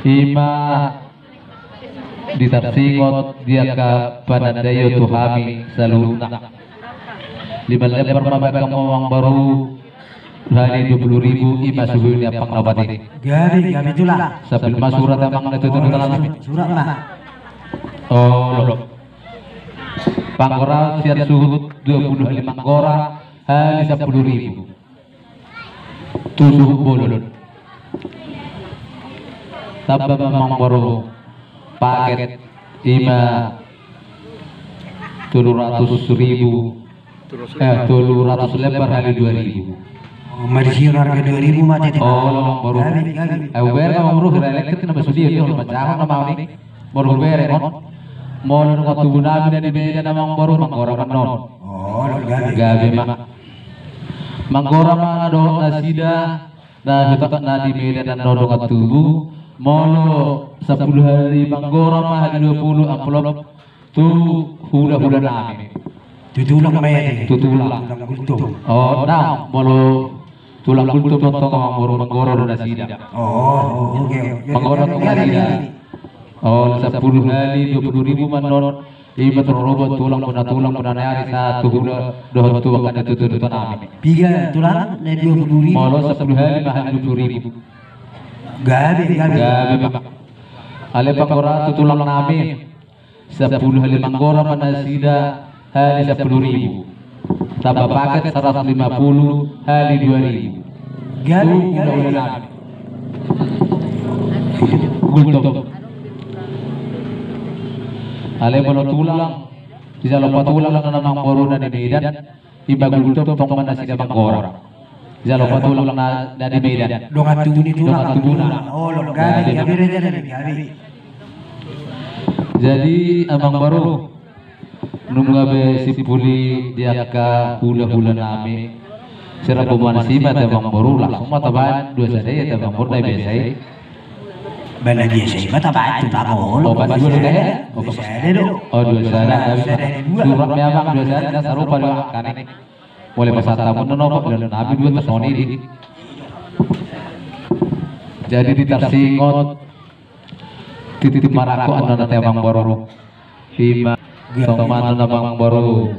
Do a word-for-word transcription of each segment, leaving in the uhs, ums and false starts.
Ima di tarsingot di angka panandaion tu hami saluhutna. Lima lembar ma baen hamu amang boru, hali dua puluh ribu, ima suhut ni ampang na opat i. Gabe, gabe tulang. Sambil ma surat amang na tutu. Surat ma. Olo. Panggora sian suhut dua puluh hali manggora, hali sampulu ribu. Tu suhut bolon. Tamba ma amang boru paket, ima tolu ratus ribu. Eh, tolu ratus lembar hali dua ribu. Oh, ma disi harga dua ribu ma tete. Olo amang boru. Gabe, gabe. Eh, hubere ma amang boru, hira elektrikna ma sude, dia olo manjahon nama ni. Molo hubere on. Molo dongan tubu nami na di Medan amang boru, manggora ma annon. Olo, gabe. Gabe ma. Manggora ma dohot nasida na huta na di Medan annon dongan tubu. Molo sampulu hali manggora ma hali dua puluh, amplop tu hulahula nami. Tu tulang ma i. Tu tulang. Tulang Gultom. Oh, ndang, molo tulang Gultom tong amang boru, manggora do nasida. Oh, oh, oke, oke. Manggora do nasida. Oh, sampulu hali dua puluh ribu ma annon. Ima tu rorobot, tulang bona tulang bona ni ari, sahat tu hula dohot tu angka na tutu-tutu nami. Piga tulang na dua puluh ribu? Molo sampulu hali ma hali dua puluh ribu. Gabe, gabe. Gabe ma. Alai panggora tu tulang nami. Sampulu hali manggora ma nasida hali sampulu ribu. Tamba paket saratus lima puluh hali dua ribu. Gabe, tu gabe. Hulahula nami. Gultom. Alai molo tulang, dijalo pa tulang na amang boru na di Medan, ima Gultom tong ma nasida manggora. Dijalo pa tulang na, na di Medan. Dongan tubu ni tulang. Dongan tubu na. Olo, gabe, gabe, gabe, gabe. Jadi amang boru, nunga be simpul i di angka hulahula nami. Sirap boman si ma te amang boru, langsung ma tabaen dua sada i te amang boru, na biasa i. Ba na biasa i ma tabaen tu tabo. Oh, ba dua sada i? Dua sada do. Oh, dua sada. Dua sada, dua. Surat memang dua sada, na sarupa do angka ni. Mulai pas tamu nono, ba dua sada, dua sada, dua sada. Jadi di tarsingot titip marangkup annon ate amang boru. Ima, songon i ma annon amang boru.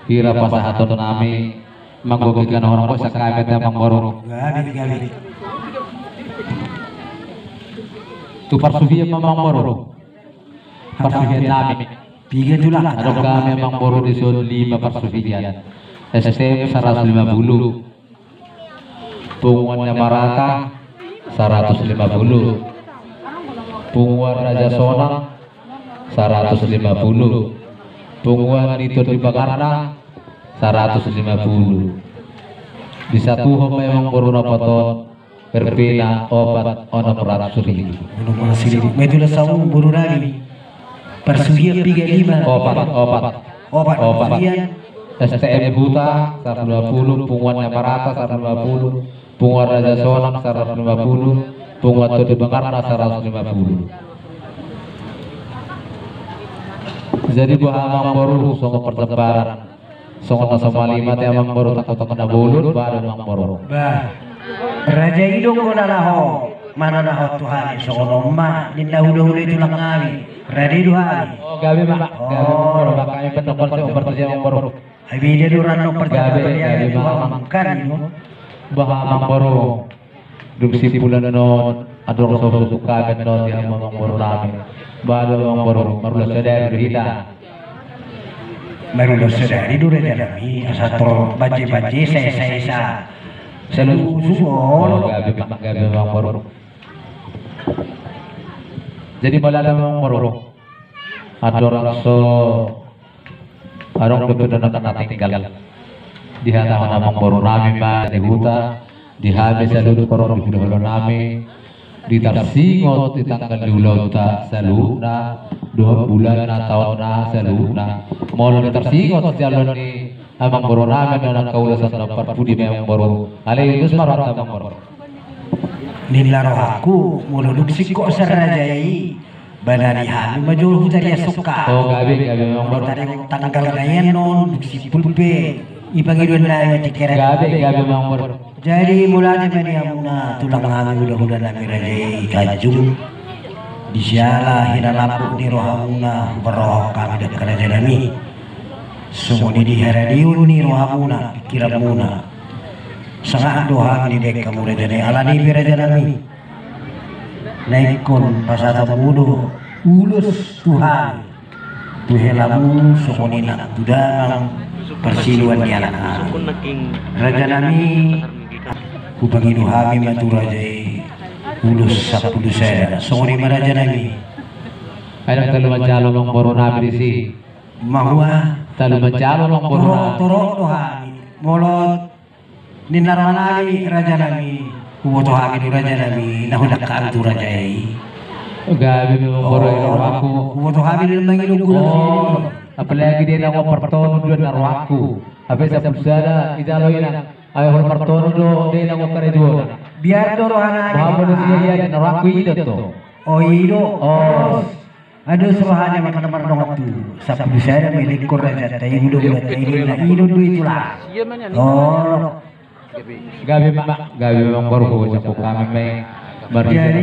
Hira pasahaton nami, manggohi hita na horong, boi sangkami ate amang boru. Gabe, gabe. Tu parsuhian ma amang boru. Parsuhian nami. Piga tulang? Adong hami amang boru dison lima parsuhian. S T M saratus lima puluh. Punguan Namarata saratus lima puluh. Punguan Raja Sonang saratus lima puluh. Punguan ni Tondi Bangarna saratus lima puluh. Disatuhon ma amang boru na opat on, R P na opat, onom ratus ribu. Onom ratus ribu. Ma tulang saung boru nami. Parsuhian piga, lima? Opat, opat. Opat. Opat. Parsuhian. S T M Huta saratus lima puluh, Punguan Namarata saratus lima puluh, Punguan Raja Sonang saratus lima puluh, Punguan Tondi Bangarna saratus lima puluh. Jadi boha amang boru songon parjambaran. Songon na somal i ma te amang boru, tangko-tangko na bolon, ba do amang boru. Bah. Raja i do anggo na laho mananahon tu hami, songon on ma ninna hulahula i tulang nami. Rade do hami. Oh, gabe ma. Oh. Gabe ma amang boru, bah hami pe ndang parjolo parjolo amang boru. Ai beda do ra annon parjolo. Gabe, gabe ma. Bah amang boru. Dung simpul annon, adong so husungkun hami annon di hamu amang boru nami. Bah do amang boru, marulas sadari do hita. Marulas sadari do raja nami, asa tor banje-banje, sae-sae, sa. Saluhut. Oh, gabe ma, gabe ma amang boru. Jadi mauliate ma amang boru. Andorang so adong dope na tinggal, dihatahon amang boru nami ma di huta, di hami saluhut horong di hulahula nami, di tarsingot di tanggal ni ulaonta saluhutna, dohot bulanna, taonna saluhutna. Molo di tarsingot jaloon ni amang boru nami na angka ulaon na parpudi ma amang boru. Alai dos ma rohanta amang boru. Ninna rohangku, molo dung singkop sian raja i, ba na di hami ma jolo hutariashon. Oh, gabe, gabe amang boru. Tanggal na i annon dung simpul pe. I pangidoan nami ma tingki raja. Gabe, gabe ma amang boru. Jadi mauliate ma di hamuna tulang hami, hulahula nami raja i Tanjung. Di siala hinalambok ni rohamuna huparrohahon hami dangka raja nami. Songon i di haradeon ni rohamuna, pikiranmuna. Sangap do hami dibahen hamu raja nami. Alani i pe raja nami, na ingkon pasahatonmu do ulos tu hami, tu helamu songon i nang tu damang parsiduan ni anak hami. Raja nami, hupangido hami ma tu raja i ulos sampulu sada. Songon i ma raja nami. Ai ndang talu manjalo amang boru nami disi. Mahua? Talu manjalo amang boru nami. Torop, torop do hami. Molo ninna roha nami raja nami, huboto hami do raja nami na hundang hami tu raja i. Gabe ma amang boru, i do rohangku. Huboto hami do na mangido gula. Apalagi dia na nunga partolu do na rohangku. Hape sampulu sada dijalo inang. Ai olo partolu do dia na nunga karejo. Biar do roha nami. Boha molo dia, dia na rohangku i do tong. O i do. O. Aduh, rohana ma na mardongan tubu. Sampulu sada ma i, lingkor raja ta i, hulahula ta i, ninna i do, i tulang. Olo. Gabe ma, gabe ma amang boru, sampulu hami ma i. Jadi,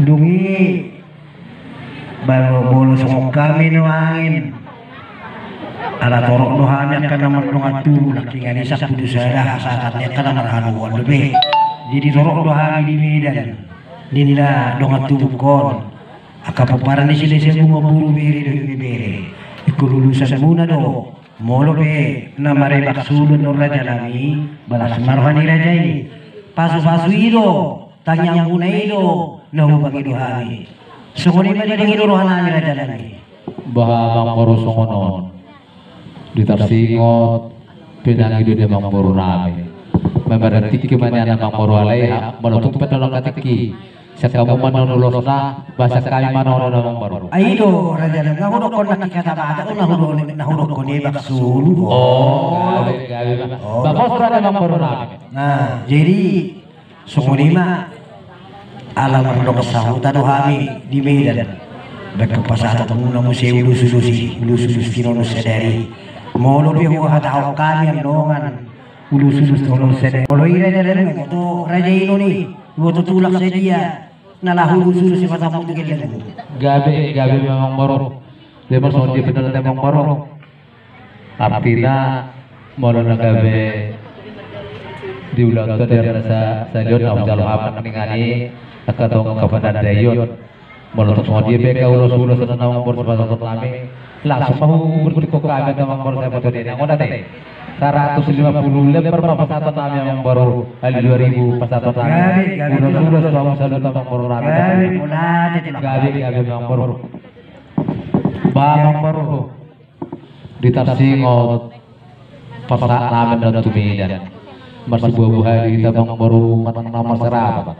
dung i, baru molo songon hami nuaeng, ala torop do hami angka na mardongan tubu, nangkiningan i sampulu sada, hasahatan ni angka na marhaluaon dope. Jadi torop do hami di Medan. Ninna dongan tubungkon, angka pomparan ni Silahisabungan, boru, bere dohot ibebere. Ingkon ulosanmuna do. Molo pe na marebak solu annon raja nami, balas ma roha ni raja i. Pasupasu i do, tangiangmuna i do na hupangido hami. Songon i ma di pangido roha nami raja nami. Boha amang boru songon on? Di tarsingot pe nang i do di amang boru nami. Mamaran tingki ma nian amang boru, alai molo tung pe na tingki, sian hamu ma annon ulosna, boasa hami ma annon amang boru? Ai i do raja nami, nga hudokkon nangkin hata Batak, na hudokkon, na hudokkon i bagas solu. O, gabe, gabe ma. Bagas roha ni amang boru nami. Nah, jadi songon i ma, ala mardongan sahuta do hami di Medan. Baen pasahatonmuna muse ulos-ulos i, ulos-ulos tinonun sadari. Molo pe huhatahon hami annon ulos-ulos tinonun sadari, molo i raja nami, huboto raja i non i, huboto tulang sadia na laho ulos-ulos i, pasahat tu gellengmu. Gabe, gabe ma amang boru. Dia ma songon dia pe ninna amang boru. Artina, molo na gabe di ulaonta di ari na sa-, sahali on, na hujalo hami nangkiningan i angka tong angka panandaion. Molo tung songon dia pe angka ulos-ulos na amang boru sipasahaton nami, langsung ma hubertikhon hami tu amang boru, sai boto dia nang on ate. Saratus lima puluh lembar ma pasahaton nami amang boru, alai dua ribu pasahaton nami. Gabe, gabe. Ulos-ulos tu hamu saluhut amang boru nami. Gabe, mauliate, gabe, gabe ma amang boru. Ba amang boru. Di tarsingot pasahat nami annon tu Medan, marsibuhabuha do hita amang boru manang na marsarapan.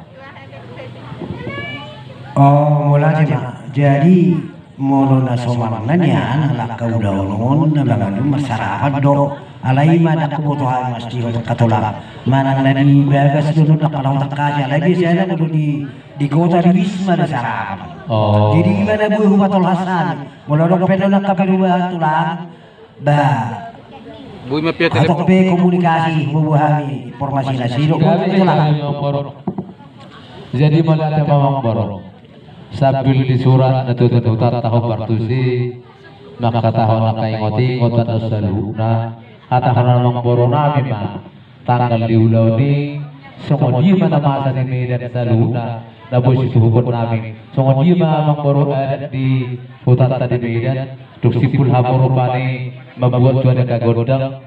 O, mauliate ma. Jadi molo na somalna nian, ala angka ulaon on na mangalun marsarapan do. Alai i ma ndang huboto hami mastihon angka tulang, manang na di bagas do annon, ndang pala hutangkasi, alai biasana molo di, di kota, di wisma do sarapan. O. Jadi i ma na boi hupatolhas hami. Molo adong pe annon angka perubahan tulang, ba, boi ma pe hatop pe komunikasi, huboan hami informasi na sidok. Gabe, gabe ma amang boru. Jadi mauliate ma amang boru. Sambil di surat na tutu hutangkasi, hombar tusi, mangkatahon angka ingot-ingot annon saluhutna, hatahon amang boru nami ma. Tanggal di ulaon i, songon dia ma na masa ni Medan saluhutna, na boi situhuton nami. Songon dia ma amang boru adat di hutanta di Medan, dung simpul hamu rupani mambuat tu angka gondang,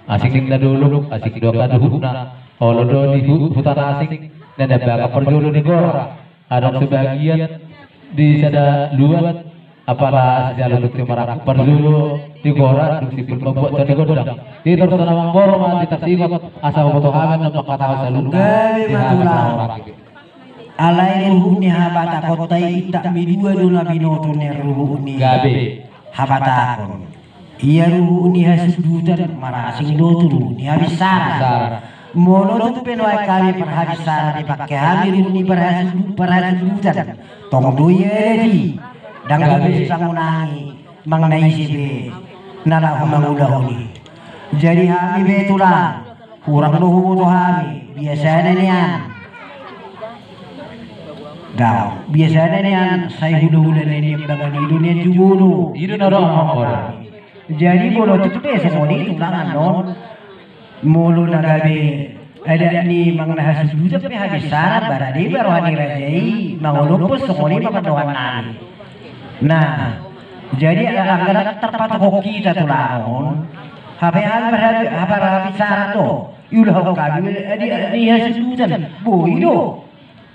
asing ninna dolok, asing do angka dohutna, olo do di hu-, huta na asing, na niambakan parjolo ni gora. Adong sebagian di sada luat, apala sijalo tung timarangkup parjolo di gora, dung simpul mambuat tu angka gondang. Di torus na amang boru ma di tarsingot, asa huboto hami annon mangkatahon saluhutna. Gabe ma tulang. Alai ruhut ni habatahonta i, intak midua do na binoto ni ruhut ni. Gabe. Habatahon. Ia ruhut ni hasundutan, marasing do tu ruhut ni habinsaran. Habinsaran. Molo tung pe nuaeng hami parhabinsaran, dipangke hami ruhut ni parhasundu-, parhasundutan, tong do ia adat i. Ndang gabe sipangunangi, manang na ise pe. na laho mangulahon i. Jadi hami be tulang, hurang do huboto hami, biasana nian. Dao, biasana nian sai hulahula na niambangan i do nian jumolo. I do na ro amang boru. Jadi molo tung pe songon i tulang annon, molo na gabe adat ni manang na hasundutan pe habisaran, barade ma roha ni raja i mangolophon, songon i ma pandohan nami. Nah, jadi anggo na tarpatokhon hita tulang on, hape hami marhabi-, hape marhabisaran do, iulahon hami adat ni hasundutan, boi do.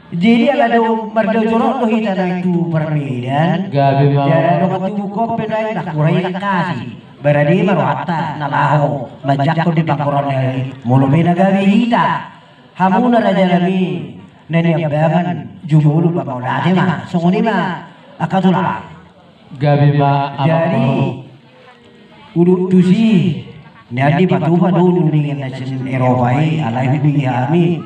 Jadi ala do mardaujorok do hita na i tu Parmedan. Gabe ma. Jala dongan tubu on pe na i, na hurang i langkasi. Barade ma rohanta na laho manjangkon di panggoro ni ari. Molo pe na gabe hita, hamuna raja nami na niambangan, jumolo ba mauliate ma. Songon i ma angka tulang. Gabe ma amang boru. Jadi udut tusi, nian dipatupa do undungan na sian Eropa i, alai hubege hami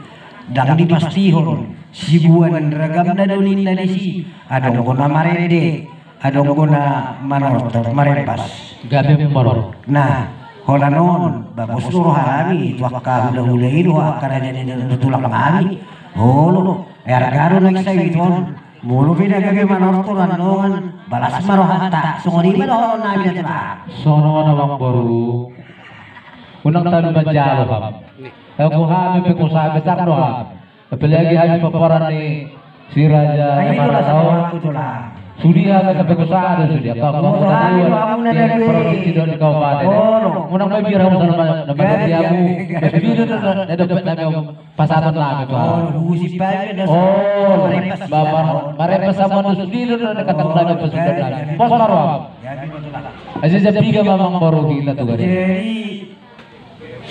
ndang dipastihon sibuan ragamna do ninna disi. Adong do na marende, adong do na manortor, marembas. Gabe amang boru. Nah, holan on ba pos do roha nami tu angka hulahula i dohot angka raja ni tulang nami. Olo, arga do na i sai iton. Molo pe na gabe manortor annon, balas ma rohanta. Songon i ma dohonon nami da tulang. Songon on amang boru. Unang talu manjalo ham. Anggo hami pe kusaha besar do hami. Apalagi hami pomparan ni si Raja Marata on. Sude hami pe kusaha do sude. Angka angka provinsi do di kabupaten. Unang mabiar hamu sahala na manjadi hamu. Sude do na dope nami pasahaton nami tu hamu. Oh, marembas hamu annon sude do na dope pasahaton nami. Pos ma roham. Asa jampiga ma amang boru hita tu gareja. Jadi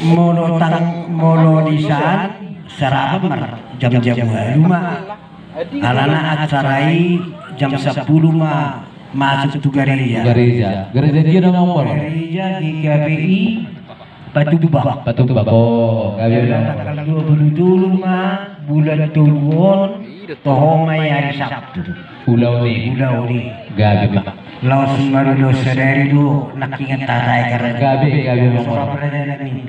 molo tang, molo di san sarapan marjamjam ualu ma. Alana acara i jam sampulu ma masuk tu gareja. Gareja. Gareja dia nama amang boru? Gareja G K P I Patumbak. Patumbak. Oh, gabe. Tanggal dua puluh tolu ma bulan tolu on, toho ma i ari Sabtu. Ulaon i. Ulaon i. Gabe ma. Laos ma do sadari do nangkingan tatai karena. Gabe, gabe ma amang boru.